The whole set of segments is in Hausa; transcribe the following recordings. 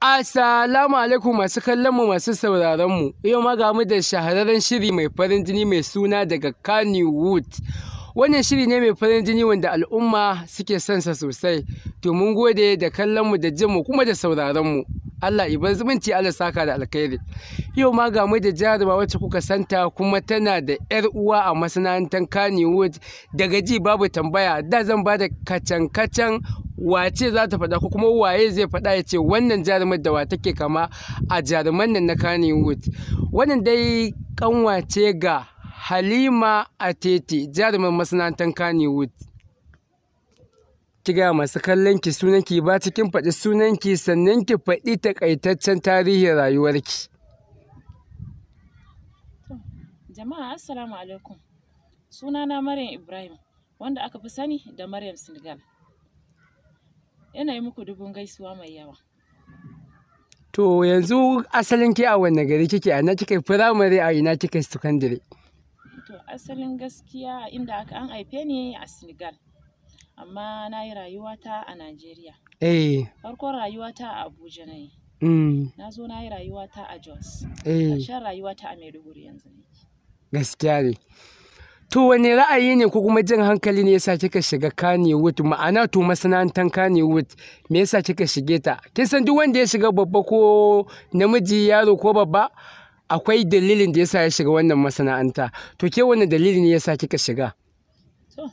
Assalamu alaikum masu kallon mu masu sauraron mu. Yau ma ga mu da shahararren shiri mai farin jini mai suna daga Kannywood. Wannan shiri ne mai farin jini wanda al'umma suke son sa sosai. To mun gode da kallon mu da jin mu kuma da sauraron mu. Allah iban zumunci, Allah saka da alkhairi. Yau ma ga mu da jaruma wacce kuka santa kuma tana da yar uwa a masana'antar Kannywood. Daga ji babu tambaya, da zan ba da kacan kacan wace za ta faɗa ko kuma waye zai faɗa ya ce wannan jarumar da wa take kama a jaruman nan na Kannywood. Wannan dai kanwace ga Halima Atete, jaruman masana'antar Kannywood. Ki gaya masu kallon ki sunanki, ba cikin faɗi sunanki sannan ki faɗi takaitaccen tarihin rayuwarki. Jama'a, assalamu alaikum. Sunana Maryam Ibrahim, wanda aka fi sani da Maryam Senegal. Ina yi muku dubun gaisuwa mai yawa. To yanzu asalin ki a wanne gari kike, a ina kika firamare, a ina kika sakandare? To asalin gaskiya inda aka an haife ni a Senegal, amma na yi rayuwata a Najeriya. Farkon rayuwata a Abuja na yi. Na zo na yi rayuwata a Jos. Ƙarshen rayuwata a Maiduguri yanzu nake. Gaskiya ne. To wane ra'ayi ne ko kuma jan hankali ne yasa kika shiga Kannywood, ma'ana to masana'antar Kannywood, me yasa kika shige ta? Kin san duk wanda ya shiga, babba ko namiji, yaro ko babba, akwai dalilin da yasa ya shiga wannan masana'anta. To ke wane dalili ne yasa kika shiga? To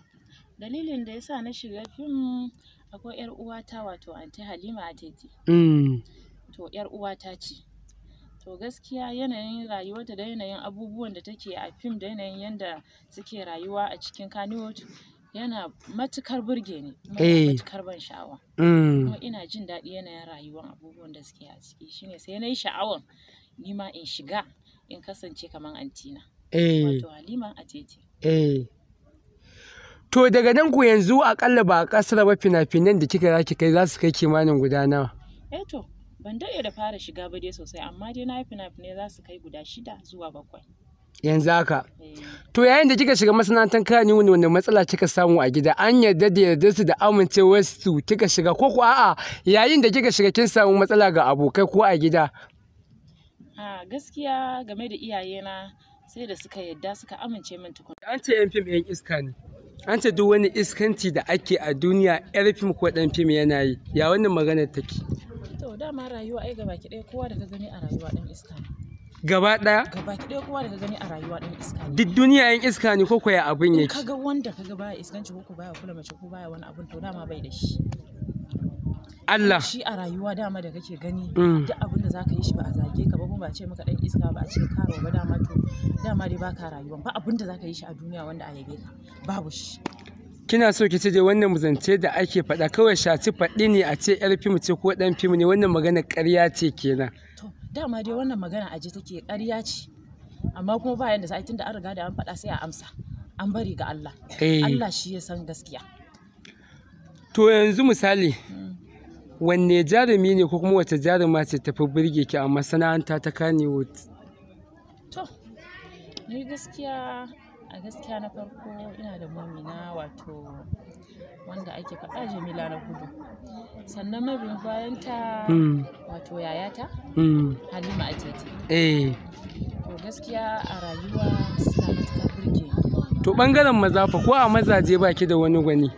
dalilin da yasa na shiga fim, akwai 'yar uwata, wato Aunty Halima Atete. To 'yar uwata ce. To gaskiya yanayin rayuwarta da yanayin abubuwan da take a fim da yanayin yanda suke rayuwa a cikin Kannywood yana matukar burge ni, kuma yana matukar ban sha'awa. Kuma ina jin daɗi yanayin rayuwar abubuwan da suke a ciki, shine sai na yi sha'awan ni ma in shiga in kasance kamar antina. Wato Halima Atete. To daga nan ku yanzu akalla ba a kasar ba, fina-finan da kika zaki kai za su kai kimanin guda nawa? Eh to ban daɗe da fara shiga ba dai sosai, amma dai na yi fina-finai za su kai guda 6 zuwa 7. Yanzu haka. Eh. To yayin da kika shiga masana'antar Kannywood, wanda matsala kika samu a gida? An yarda da yarda su da amincewar su kika shiga, ko ko a'a, yayin da kika shiga kin samu matsala ga abokai ko a gida? A gaskiya game da iyayena, sai da suka yarda suka amince min tukun. An ce 'yan fim 'yan iska ne. An ce duk wani iskanci da ake a duniya, 'yar fim ko ɗan fim yana yi. Ya wannan maganar take? To dama rayuwa ai gabaki ɗaya kowa da ka gani a rayuwa ɗan iska ne. Gaba ɗaya? Gabaki ɗaya kowa da ka gani a rayuwa ɗan iska ne. Duk duniya 'yan iska ne ko ko ya abin In yake? kaga wanda kaga baya iskanci ko baya kula mace ko baya wani abun, to dama bai da shi. Allah. Shi a rayuwa dama da kake gani, duk abin da zaka yi shi ba a zage ka ba, kuma ba a ce maka ɗan iska ba, a ce karo ba, dama to dama dai baka rayuwa ba. Abin da zaka yi shi a duniya wanda a yabe ka, babu shi. Kina so ki ce dai wannan zance da ake faɗa kawai shaci faɗi ne, a ce 'yar fim ce ko ɗan fim ne, wannan magana ƙarya ce kenan? To dama dai wannan magana aje take, ƙarya ce. Amma kuma ba yanda za a yi, tunda an riga da an faɗa sai a amsa. An bari ga Allah. Allah shi ya san gaskiya. To yanzu misali, wanne jarumi ne ko kuma wace jaruma ce tafi burge ki a masana'anta ta Kannywood? To ni gaskiya a gaskiya na farko ina da momina, wato wanda ake faɗa Jamila na Kudu. Sannan mabiyin bayanta, wato yayata Halima Atete. To gaskiya a rayuwa suna matuƙar burge ni. To ɓangaren maza fa, ko a mazaje ba ki da wani gwani?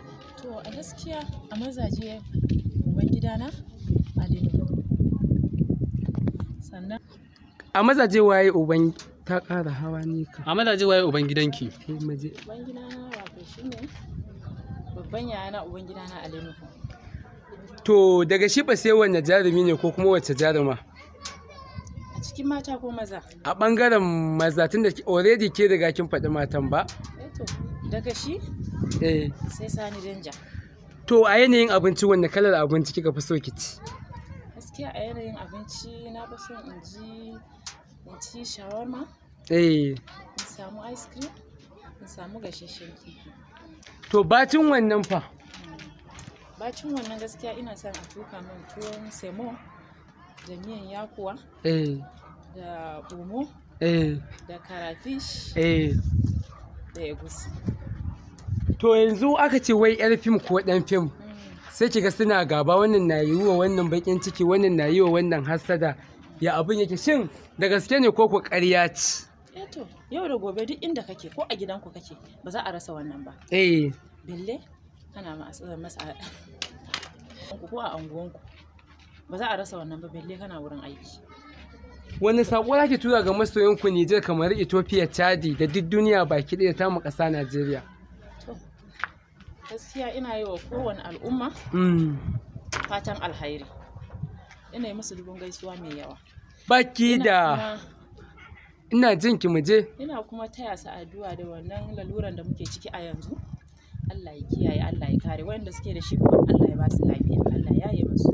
To a gaskiya a mazaje, ubangidana Ali Nuhu. Sannan A mazaje waye uban ta ƙara hawa ne ka? A mazaje waye uban gidanki? Eh, maje. Ubangidana wato shine babban yayana, ubangidana Ali Nuhu. To daga shi ba sai wanne jarumi ne ko kuma wace jaruma? A cikin mata ko maza? A ɓangaren maza, tunda already ke riga kin faɗi matan ba. Eh to daga shi sai Sani Danja. To a yanayin abinci, wanne kalar abinci kika fi so ki ci? Gaskiya a yanayin abinci na fi son in ci shawarma, in samu ice cream, in samu gasasshen kifi. To bacin wannan fa? Bacin wannan gaskiya ina son a tuka min tuwon semo da miyan yakuwa da omo da karafish da egusi. To yanzu aka ce wai 'yar fim ko ɗan fim Sai kiga suna gaba, wannan na yi wa wannan bakin ciki, wannan na yi wa wannan hasada. Ya abin yake, shin da gaske ne ko ku ƙarya ce? Eh to, yau da gobe duk inda kake, ko a gidanku kake, ba za a rasa wannan ba. Eh. Belle kana masa ko a anguwanku ba za a rasa wannan ba, belle kana wurin aiki. Wani saƙo za ki tura ga masoyanku Nijar, kamar Ethiopia, Chadi da duk duniya baki ɗaya, tamu ƙasa Najeriya? To, gaskiya ina yi wa kowane al'umma fatan alhairi. Ina yi musu dubun gaisuwa mai yawa. Baki da ina jin ki, mu je. Ina kuma taya su addu'a da wannan laluran da muke ciki a yanzu. Allah ya kiyaye, Allah ya kare. Waɗanda suke da shi kuma Allah ya ba su lafiya, Allah ya yi musu.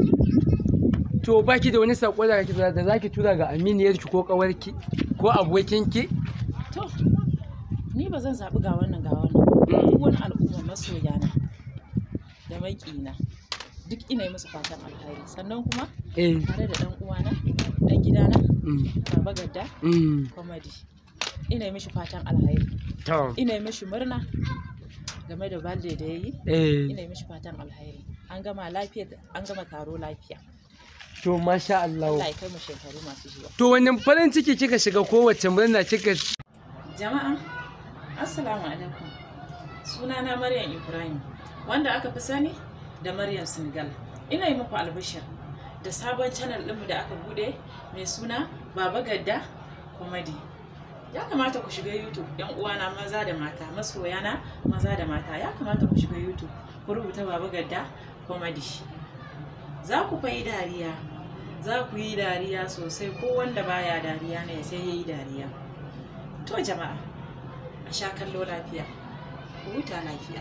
To, baki da wani saƙo da zaki tura ga aminiyarki ko ƙawarki ko abokinki? To, ni ba zan zaɓi ga wannan ga wannan. Duk wani al'umma, masoyana da maƙina, duk ina yi musu fatan alheri. Sannan kuma tare da ɗan uwana, ɗan gidana, Baba Gadda Comedy. Ina yi mishi fatan alheri. Ina yi mishi murna game da birthday da ya yi. Ina yi mishi fatan alheri. An gama lafiya, an gama taro lafiya. To, masha Allah. Allah ya kai mu shekaru masu zuwa. To, wannan farin ciki kika shiga, kowace murna kika Jama'a, Assalamu alaikum. Sunana Maryam Ibrahim, wanda aka fi sani da Maryam Senegal. Ina yi muku albishir da sabon channel ɗinmu da aka bude mai suna Baba Gadda Comedy. Ya kamata ku shiga YouTube, ‘yan uwana maza da mata, masoyana maza da mata, ya kamata ku shiga YouTube, ku rubuta Baba Gadda Comedy. Za ku fa yi dariya, za ku yi dariya sosai, ko wanda baya dariya ne sai ya yi dariya. To jama'a, a sha kallo lafiya, ku huta lafiya.